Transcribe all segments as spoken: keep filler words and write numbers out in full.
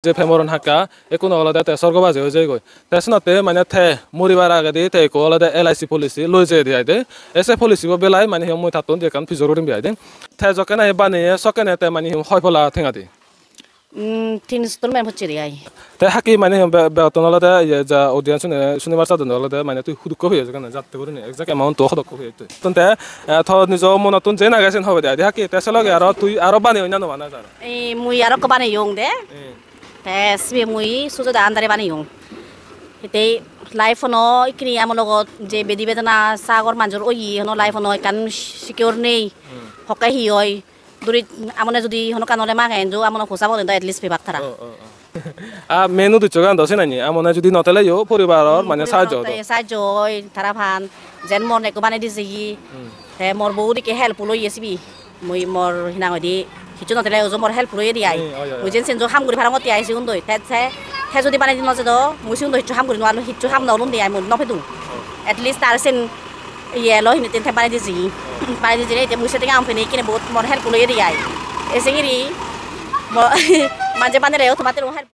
je pemoron hakka, ekkun olode te sorgobasi oi jeyegoi. Te senotte mane te muribar agedi te ekko olode L I C policy loi jeyede aide. E se policy bo belai mane hi hom mui tattun je ekkan pujor gurim bi aide. Te jokke nahi baneye sokke ne te mane hi hom hoi pola tenga di? Mm, tin installment hocche de ai. Te hakki mane hi hom be-, begottun olode ye ja audience une sunibar sadonde olode mane tui hudukko peyos ekkana jatte gurinei exact amount to hodokko peyos tui. Tun te, eh, to nijo monottun jen age sen hobe de aide hakki te se loge aro tui aro baneyos na no baneyos aro? Eh, mui aro ekko baneyong de. Eh. Te sibe mui Sujoda under-e baneyong. Hittey life-uno ikkini amo logot je bedi bedana sagor manjor oye, hono life-uno ekkan secure nei. Hmm. Hokke hi oi? Duri amone judi hono ekkan ole magen, jo amono posa bole do at least pebak tara. Oh, oh, oh. Ah, main uddessogan do sinani, amone judi no teleyo poribaror mane sahajjo obo. Poribaror sahajjo oi, tara pan, jen mor ekko banei di jeye. Hmm. Te mor bohut ikke helpful oye sibe. Mui mor hinang hoide hissu no thele uju mor help puro oye de ai. Hmm, oi, oi, oi. Mui jen sen jo ham guri parongotte ai sigun doi. Te, te, te jodi banei di no jedo, mui sigun doi hissu ham guri no paron, hissu ham no olun de ai, mui no pedung. Oh. At least tar sen iye lo hinitte te banei di jeye. Oh. Banei di jeye, te mui se tenga am pene ikkene bohut mor help puro oye de ai. Ese giri, mo-, manje banere o tomatte help.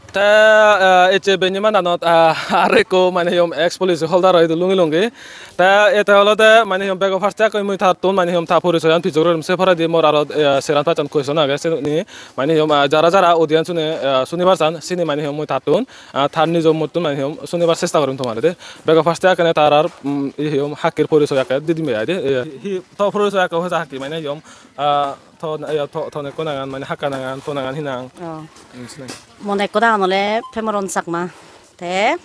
Te, eh, ecche benne madanot, ah, aro ekko mane hi hom ex police holder oi idu lungi lungi. Te ete olode mane hi hom bego first-e ekko mui tattun mane hi hom ta porisoyan pijor gurim se poredi mor aro, eh, seran pachan question age seni mane hi hom, ah, jara jara audience-une, ah, sunibar chan sini mane hi hom mui tattun, ah, tar nijo muttun mane hi hom sunibar chesta gurim tomare de. Bego first-e ekkene tarar, mm, hi hom hakkir porisoy ekke di dim be ai de. Eh, hi to porisoy ekke hoja hakki mane hi hom, ah, To, iya, to, to nekko nangan, mane hakka nangan, to nangan hi nang? Oh. Hmm, sinai. Mo nekko nangan ole Pemoron Chakma. Te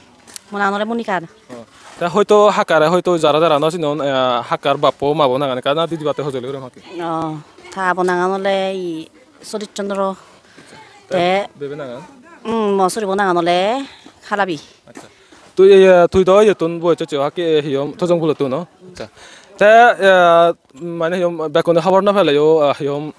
mo nangan ole Monika. Oh. Te hoito hakkare hoito jara jara no sinon, eh, hakkar bappo mabo nangan ekka na didi batte hojoli gurim hakki. Oh, ta abo nangan ole i Sodit Chandra. Te te bebe nangan? Hmm, mo suribo nangan ole Halabi. Acha. Tui, eh, tui do iyottun boi ecche hakki, eh, hi hom Tojong Pulottun, no? Acha. Te, eh, mane hi hom bekkune hobor no peleyo, eh, hi hom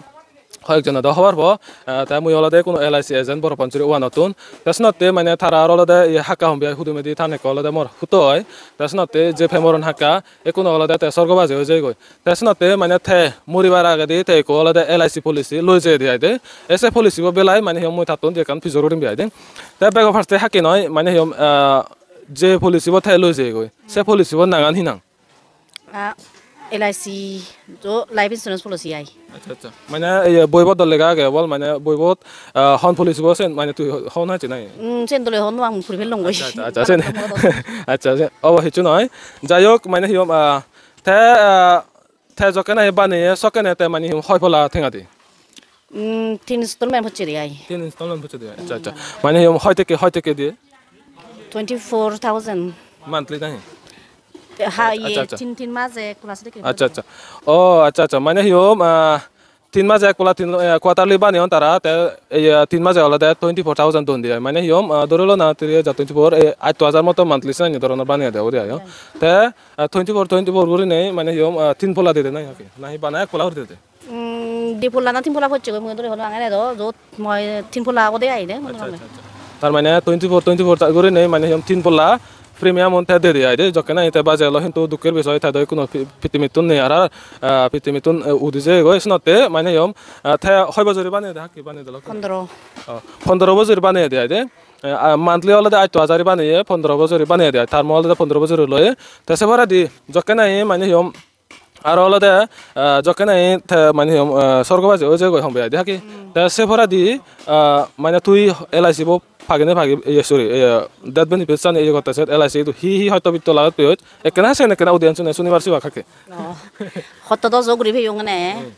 hoyek jone do hobor po, eh, te mui olode ekko L I C agent Borapansury one-ottun. Te senotte mane tara olode ye hakka hombi ai hudumedi than ekko olode mor hutto oi. Te senotte je Pemoron hakka ekko olode te sorgobasi oi jeyegoi. Te senotte mane te muribar agedi te ekko olode L I C policy loi jeyede ai de. E se policy bo belai mane hi hom mui tattun je ekkan pujor gurim bi ai de. Te bego first-e hakki noi mane hi hom, ah, je policy bo te loi jeyegoi. Se policy bo nangan hi nang? Ah, L I C do life insurance policy ai. Acha, acha. Mane ye boibot do lega age obol, mane boibot, ah, hon policy bo sen mane tui hon hacche nahi? Hmm, sen dole hon no pang, puri pellong goi. Acha, acha, acha, sen. Acha, sen. Obo hissu noi. Jai hok, mane hi hom, ah, te, ah, te jokke nahi baneye sokke ne te mane hi hom hoi pola tenga di? Hmm, tin installment hocche de ai. Tin installment hocche de ai. Acha, acha. Mane hi hom hoi tekke, hoi tekke diye? Twenty-four thousand. Monthly nahi? Ha, acha, ye, acha. Tin, tin maje ek pala sedokke. Acha, acha. Oh, acha, acha. Mane hi hom, ah, tin maje ek pala, tin, eh, quarterly baneyon tara, te, eh, tin maje olode twenty-four thousand don de ai. Mane hi hom, ah, dhori lo na three hajar twenty-four, eh, atto hajar moto monthly sinani dhoronor baneyede uri ai, oh. Right. Te, ah, twenty-four, twenty-four gurinei, mane hi hom, ah, tin pala dede nahi hakki? Nahi bana ek pala guri dede? Mm, di polla na tin polla pocche goi, mui dole hobor no pang ene do, jot mui tin polla obode ai de, mui. Acha, acha, acha. Tar mane twenty-four, twenty-four ta-, gurinei mane hi hom tin polla premium un te dede ai de, jokke nahi te baje elo, hintu dukher bisoy te do ekkuno pi-, pitimittun nei ar, ah, pitimittun, eh, udi jeyegoi, senotte mane hi hom, ah, te hoi bojori baneyede, hakki baneyede lo? Pondro. Oh, pondro bojori baneyede ai de. Eh, ah, monthly olode atto hajar baneye, pondro bojori baneyede ai. Tar mo olode pondro bojori loye. Te se poredi jokke nahi mane hi hom, aro olode, ah, jokke nahi te mane hi hom, ah, sorgobasi oi jeyegoi hombe ai de hakki. Hmm. Te se poredi, ah, mane tui L I C bo pagene pagi, ye, sorry, ye, death benefit sani ye gotte set L I C do hi hi hoito bitto lagot peyot. Ekkena sen ekkena audience une sunibar sibak hakki. Oh. Hoito do jo guri peyong ene. Hmm.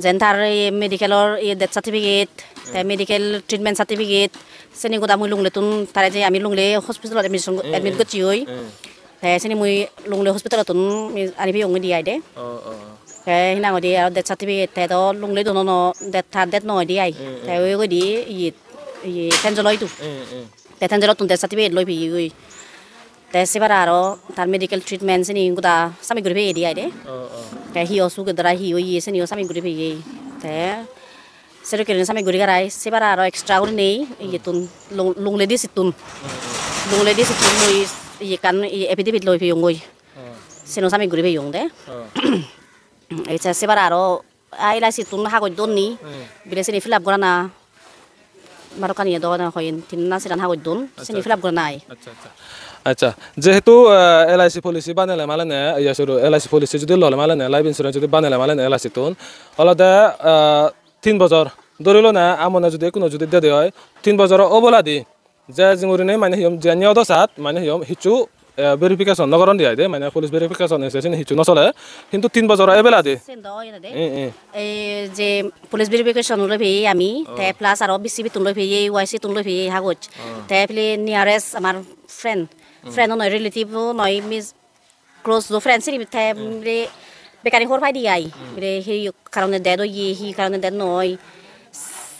Jen tar ye medical-or ye death certificate, te, hmm, medical treatment certificate, seni goda mui Lunglettun tare je ami Lungle hospital-ot admission, hmm, admit, hmm, goccheyoi. Hmm. Te sini mui Lunglei hospital-ottun mi-, ani peyonge di ai de. Oh, oh, oh. Te hinang hoide aro death certificate te do Lunglei dono no, death, tar death no hoide ai. Mm, mm. Te oi goi di iye, iye Tenjolo idu. Mm, mm. Te Tenjolottun death certificate loi peye goi. Te se bara aro tar medical treatment sini goda submit guri peye di ai de. Oh, oh. Te hi osuk dara hi oye sini o submit guri peye. Te sedokke gurinei submit guri garai, se bara aro extra gurinei, hmm, iyettun, Lung-, Lunglei D C-ttun. Hmm, hmm. Lunglei D C-ttun mui iye ekkan iye affidavit loi peyonggoi. Hmm. Seno submit guri peyong de. Hmm. Ecche se bara aro ah, L I C tun hagoj don ni. Hmm. Bile sini fill up gorana. Balokkani edo hoyen tin na seran hagoj don. Sini fill up gorana ai. Accha, accha. Accha, jehetu, eh, L I C policy banele malene, iya, sorry, L I C policy judi lole malene, life insurance judi banele malene L I C tun, olode, eh, tin bojor, dhori lo na, amone judi ekkuno judi dede oi, tin bojor oboladi, je jingurine mane hiyom, je niyodo sat, mane hiyom, hissu, eh, verification no goron de ai de, mane police verification ese sini hissu no sole, hintu tin bojor ebeladi. Sen do oyede de. Eh, eh. Eh, je police verification loi peye ami, oh, te plus aro B C B tun loi peye, Y C tun loi peye hagoj. Oh. Te pele nearest amar friend, hmm, friend o noi, relative o noi, miss close jo friend sini te, hmm, re bekkani hobor pai de ai. Hmm. Re hi karone dead oye, hi karone dead noi.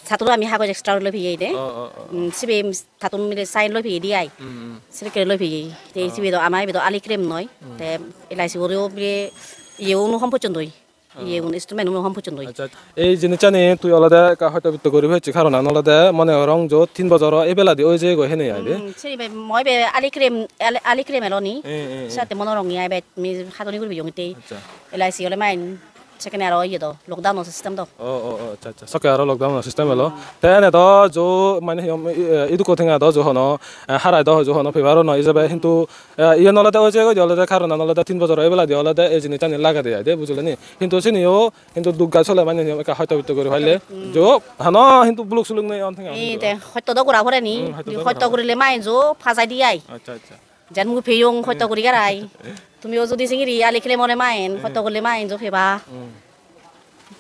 Saturo ami hagoj extra loi peye de. Oh, oh, oh, oh. Hmm, sibe tattun mile sign loi peye de ai. Hmm, hmm. Sedokke loi peye. Te, oh, sibe do ama ibe do ali claim noi. Hmm. Te L I C guriyo bile iye unu hom pocchon doi. Oh. Iye unu instrument unu hom pocchon doi. Accha, accha. Ei jinissani tui olode ekka hoito bitto guri pecche, karonan olode mone gorong jo tin bojoro ebeladi oi jeyegoi hene ai de. Hmm, sini be moi be ali claim, ali, ali claim elo ni. Eh, eh, eh. Sate mone gorong ai be mi hadoni guri biyong te. Accha. L I C ole main. Sekkene aro iye do, lockdown o system do. Oh, oh, oh, accha, accha. Sokke aro lockdown o system elo. Hmm. Te ene do jo mane hi hom, i-, i-, idukko tenga do jo hono, eh, harai do jo hono paper o no ijebe, hintu, eh, iyen olode oi jeyegoi de olode karonan olode tin bojor ebeladi olode ei jinissani lagede ai de, bujileni? Hintu siniyo hintu duk gaj sole mane hi hom ekka hoito bitto guri palle. Hmm. Jo hano hintu buluk suluk nei on tenga. Ei de, hoito do gora pore ni. Hmm, hoito do gora pore. Hoito gurile mane jo pajai di ai. Accha, accha. Jen mui peyong hoito guri garai. Tumiyo jodi singiri ali claim ore main, hoito gurile main jo peba. Hmm.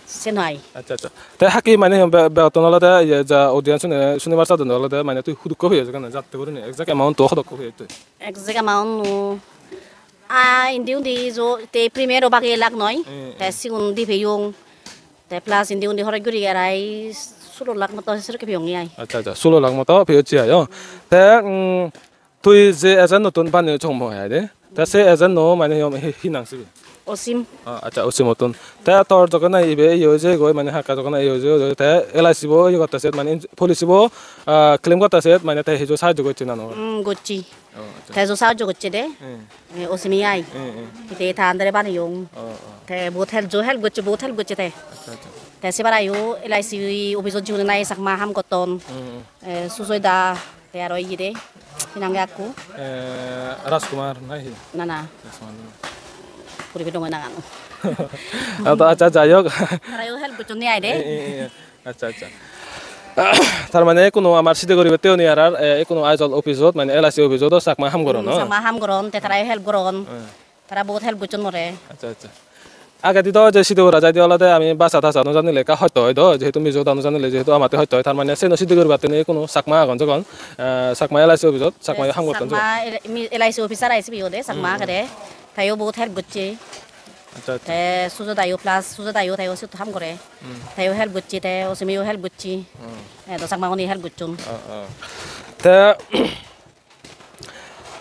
Sen hai. Accha, accha. Te haki mane be-, begottun olode, iye, ja audience sune, sunibar sadon olode, mane tui hudukko peyoj ekkana, jatte gurinei, exact amount to hodokko peyoj tui? Exact amount no. Ah, indi undi jo, te premier o bagi elak noi. Hmm, te hmm. Sigun di peyong. Te plus indi undi horoj guri arai sulo lakh moto sedokke peyonge ai. Accha, accha, sulo lakh moto peyocche ai, oh. Te, mm, tui je agent-ottun baneyoj hom hoi ai de. Te se agent-o mane hi, hi, hi nang sibe? Osim. Ah, accha, Osim-ottun. Te tor jokkene ibe iye oi jeyegoi, mane hakka jokkene iye oi jeyegoi, te L I C bo iye gotte set, mane ins-, policy bo, ah, claim gotte set, mane te hiju sahajjo gocche na no? Mm, gocche. Oh, accha. Te jo sahajjo gocche de. Hmm. Eh, Osimi ai. Hmm, hmm. Te ta andare baneyong. Oh, oh. Te bohut help, jo help gocche, bohut help gocche te. Accha, accha. Te se barayo L I C office-ot jiyune nahi Chakma ham gotton. Hmm, hmm. Eh, Sujoy da, te aro iye de. Hi nang ekku? Eh, Rajkumar nahi? Na, na. Rajkumar na. Puribe dongoi nangan. Accha, accha, jai hok. Tarayo help gocchon ni ai de. Eh, eh, eh. Accha, accha. Tar mane ekkuno amar side guribatte oni arar, eh, ekkuno Aizawl office-ot, mane L I C office-ot o Chakma ham goron, hmm, no? Chakma ham goron, te tarayo help goron. Hmm. Tara bohut help gocchon more. Accha, accha. Agedi do je side gora jaide olode ami bhasha thasha no janile ekka hosto oi do, jehetu Mizo hoda no janile jehetu amatte hosto oi, tar mane seno side guribatte ni ekkuno Chakma agon jogon, eh, Chakma L I C office-ot, Chakma ham gotton jogon. Chakma L-, mi-, L I C officer ai sibe ode, Chakma, hmm, hmm, agede. Teyo bohut help gocche. Accha, accha. Te Sujodayo plus, Sujodayo teyo siyot ham gore. Hmm. Teyo help gocche, te Osimiyo help gocche. Hmm. Eh, do Chakmagune help gocchon. Oh, oh. Te,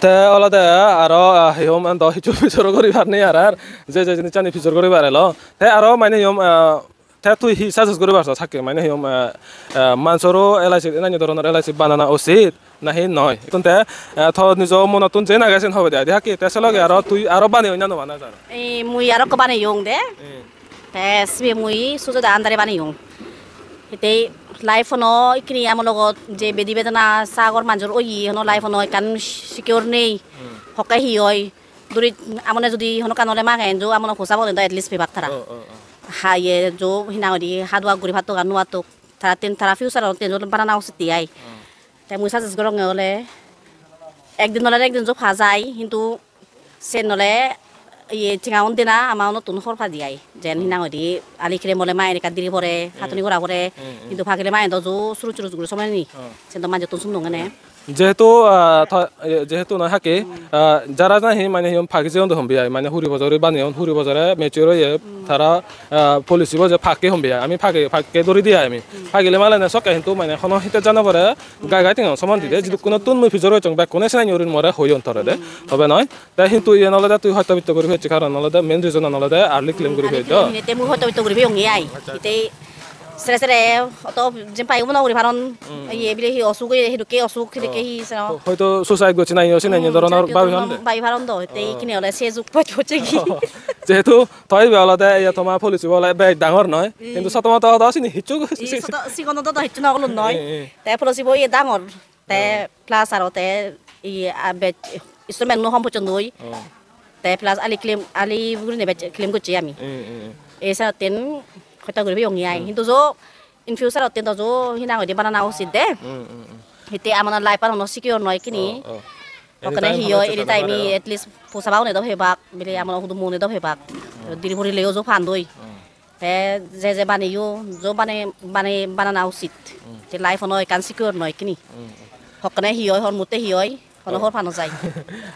te olode aro, ah, hi hom, endo hissu pijor guribar nei ar, ar je je jinissani pijor guribar elo. Te aro mane hi hom, ah, te tui hi suggest guribar sas hakke, mane hi hom, eh, eh, manjoro L I C, enanyo doronor L I C banana usit nahi noi? Ittun te, eh, to nijo monottun jen age sen hobe de ai de hakke, te se loge aro tui aro baneyoi na no bana jaro? Eh, mui aro ekko baneyong de. Hmm. Te sibe mui Sujoda andare baneyong. Hitte life-uno ikkini amo logot je bedi bedana sagor manjor oye, hono life-uno ekkan secure nei. Hmm. Hokke hi oi? Duri amone judi hono ekkan ole magen jo amono posabode do at least pebak tara. Oh, oh, oh. Ha, iye jo hi nang hoide hard work guri pattok ar no pattok. Tara ten, tara future-o ten banana usitti ai. Hmm. Te mui suggest goronge ole ekdin ole ekdin jo pa jai, hintu sen ole iye tengaun dena amount-ottun hor padi ai. Jen hi nang hoide ali claim ole maen ekka diri pore, hmm, hatoni gora pore, hmm, hmm, hintu pagile maen do jo surus surus guri somoi ni. Hmm. Sen do manjottun sundongene. Jehetu, ah, tha-, eh, jehetu noi hakke, ah, jara nahi mane hi hom pagi jeyon do hom bi ai, mane huri bojor oi baneyon, huri bojore mature oye, tara, ah, policy bo je pakke hom bi ai, ami pakke, pakke dori di ai ami. Pagile male ne sokke hintu mane hono hitte jana pore gai gai tenga somon di de, jidukkunottun mui pijor gocchong bekkune sinani urin more hoyon tore de, tobe noi. Te hintu iyen olode tui hosto bitto guri pecche, karon olode main reason an olode early claim guri pecche do. Te mui hosto bitto guri peyonge ai. Accha, accha. Te Sere sere oto jempai ubo no guri paron. Hmm. Iye bile hi osuk oye, hidokke osuk, hidokke Oh. hi seno. Ho-, hoito suicide gocche na iye, sene Hmm, doronor suicide babi gocche hon de? Babi paron do, te Oh. ikkine ole se juk poj pojje gi. Jehetu toi ibe olode iye toma policy bo ole bej dangor noi, Hmm. hintu soto moto hoda sini hicchu Ei soto sigon do do hicchu no olun noi. Eh, eh. Te policy bo iye dangor. Te Oh. plus aro te iye, a, bej instrument no hom pocchondoi. Oh. Te plus ali claim, ali gurinei bej claim gocche ami. Eh, eh, eh. Ei senotten hoito guri peyonge ai. Hmm. Hintu jo in future otte do jo hinang hoide banana usit de. Hmm, hmm, hmm. Hitte amar life an hono secure noi kini. Oh, oh. Hokkene Anytime hi hono oi, chot anytime hare i pare. At least posa bagune do pebak, bile Hmm. amar hudu mone do pebak. Hmm. Diri puri leyo jo pandoi. Hmm. Te je je baneyo, jo bane, bane, banana usit. Hmm. Te life hono ekkan secure noi kini. Hmm. Hokkene hi oi, hor mutte hi oi, hono Oh. hor pa no jai.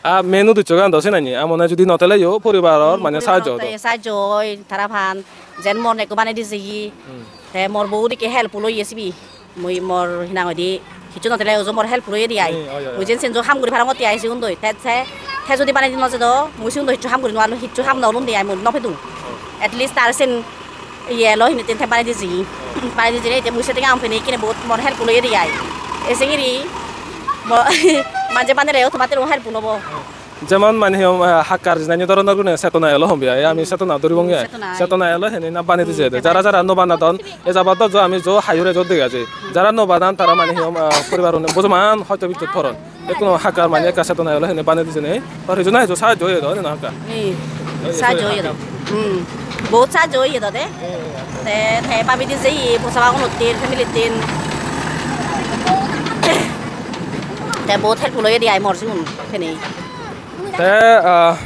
Ah, main uddesho gan do senani, amone judi no teleyo poribaror Hmm, mane poribaror sahajjo te odo. Sahajjo oi, tara pan, jen mor nekko banei di jeye. Hmm. Te mor bout ikke helpful oye sibe. Mui mor hinang hoide, hicchu no tele uju mor helpful oye de ai. Hmm, oi, oi, oi. Mui jen sen jo ham guri parongotte ai sigun doi. Te, te, te judi banei di no jedo, mui sigun doi hicchu ham guri no paron, hicchu ham no olun de ai, mui no pedung. Oh. At least tar sen iye lo hinitte te banei di jeye. Banei di jeye, te mui se tenga am pene ikkine bout mor helpful oye de ai. Esengiri, mo-, manje banele o tomattun helpful obo. Jemon mane hi hom, ah, hakkar jinanyo doronor gune setona elo hom biya, ami setona duribong ai. Setona ai. Setona elo hene na bani dije de. Hmm, jara jara no banadon, e jabot do jo ami jo hayure jo dega je. Jara no banan tara mane hi hom, ah, poribar une bojoman hoito bitut poron. Ekkuno hakkar mane ekka setona elo hene bani dije ne. Tor hiju na hiju sahajjo oye do, ne na hakka. Ni. Sahajjo oye do. Hmm. Bohut sahajjo oye do de. Te, te babi dije ye, posa bagunotte, family tin. Te bohut helpful oye de ai mor sigun, hene. Te, ah,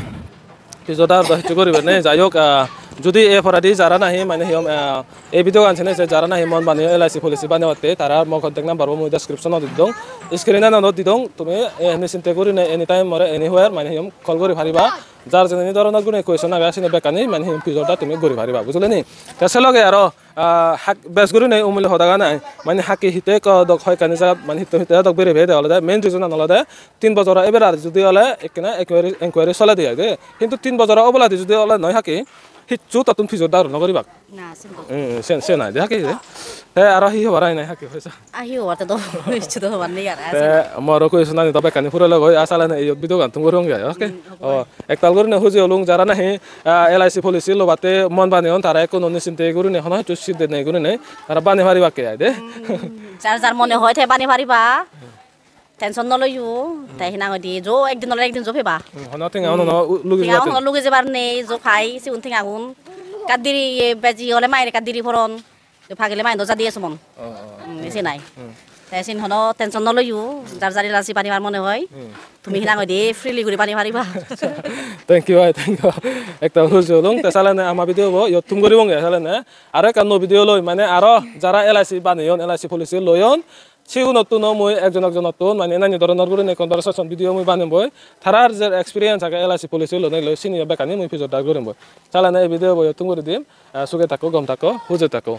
pijot ar do hissu guribar nei. Jai hok, ah, judi ei poredi jara nahi mane hi hom, ah, ei video gan sene se jara nahi mon baneyo L I C policy banebatte, tara mo contact number bo mui description ot di dong, screen anot di dong, tumi, eh, nisinte gurine anytime more anywhere mane hi hom call guri pariba. Jar jeneni doronor gune question age sini bekkani mane hi hom pijot da tumi guri pariba, bujile ni? Te se loge aro, ah, hak-, bej gurine umile hoda gan ai, mane hakke hitte ekko dok hoyekkani jagat mane hitte hitte dok bere bere de olode main reason an olode tin bojor eber ar judi ole ekkena enquiry, enquiry solede ai de. Hintu tin bojor oboladi judi ole noi haki, hissu tottun pijor daru no guribak. Na, sen do. Eh, sen, sen ai de haki de. Te aro hi hobar ai nai haki hoisa? A hi hobar te do, hissu do hobar nei ar. Te moro question ani do bekkani purelo goi, asale ne iyot video gan tum gorong ge, okay? Hmm, okay. Oh, ektal gorine huji olung jara nahi, ah, L I C policy lobatte mon baneyon tara ekku noni sinte gurine hono hissu sinte nei gurine tara bani paribakke ai de. Hmm, jar jar mone hoi te bani pariba. Tension no loyo, te hinang hoide jo ekdin ole ekdin jo peba. Hmm, hono tenga hono no u-, lugi tenga jebatte. Hono lugi jebar nei, jo pai sigun tengagun. Ekka diri ye beji ole maire ekka diri poron. Jo pagile maire do jadi esomon. Oh, oh. Hmm, ese nai. Hmm. Te sin hono tension no loyo, jar jar L I C banibar mone hoi. Hmm. Tumi hinang hoide freely guri bani pariba. Thank you, ai, thank you. Ekta huji olung, te salene ama video bo iyot thum guribonge salene. Aro ekkan nuo video loi, mane aro jara L I C baneyon, L I C policy loyon, sigunottuno mui ekjon ekjonottun mane enanyo doronor gurinei conversation video mui banemboi. Tarar je experience age L I C policy lonei loi siniyo bekkani mui pijor dar gurimboi. Salene ei video bo iyottun guri dim. Ah, suge takko, gom takko, huje takko.